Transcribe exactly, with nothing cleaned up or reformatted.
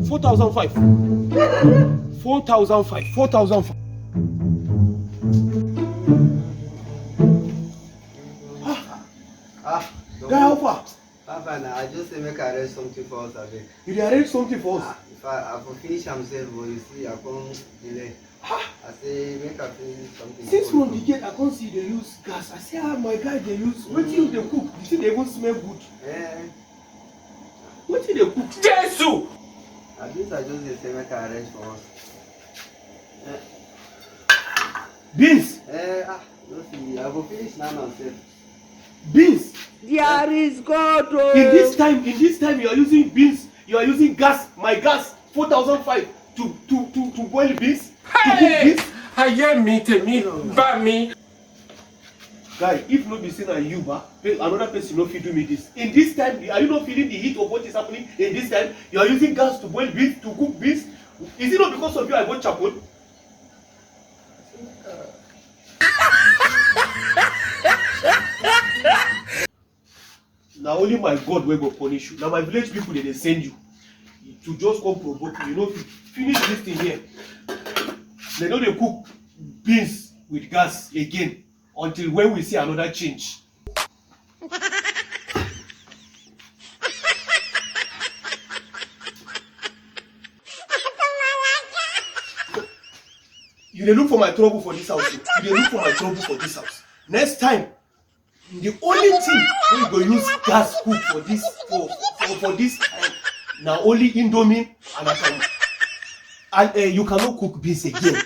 Four thousand five. Four thousand five. Four thousand five. Ah, Guy, how far? Papa, na I just say make I arrange something for us, abeg. You dey arrange something for us? Ah, if I, I for finish am sef, but you see, I come delay. Ah, I say make I finish something. Since for from you. The gate, I come see you dey use gas. I say, ah, my guy dey use. Wetin you dey cook? The thing dey even smell good. Eh, Wetin you dey cook? Jesus! At least I just dey say make I arrange for us. Eh, Beans! Eh, ah, no see, I go finish now now sef. Beans! There is God. Oh. In this time, in this time, you are using beans, you are using gas, my gas, four thousand five to to to to boil beans, to cook Hey! Beans. Ayé mi, tèmi bá mi. Guy, if no be say na you, ba, pe- another person no fit do me this. In this time, are you not feeling the heat of what is happening? In this time, you are using gas to boil beans, to cook beans. Is it not because of you I bought charcoal? Na only my God wey go punish you. Na my village people dey dey send you to just come provoke me. You know, finish this thing here. They no dey cook beans with gas again until when we see another change. You dey look for my trouble for this house. You dey look for my trouble for this house. Next time, the only thing wey you go use gas cook for this for for, for this time na only indomie and akamu. And uh, you cannot cook beans again.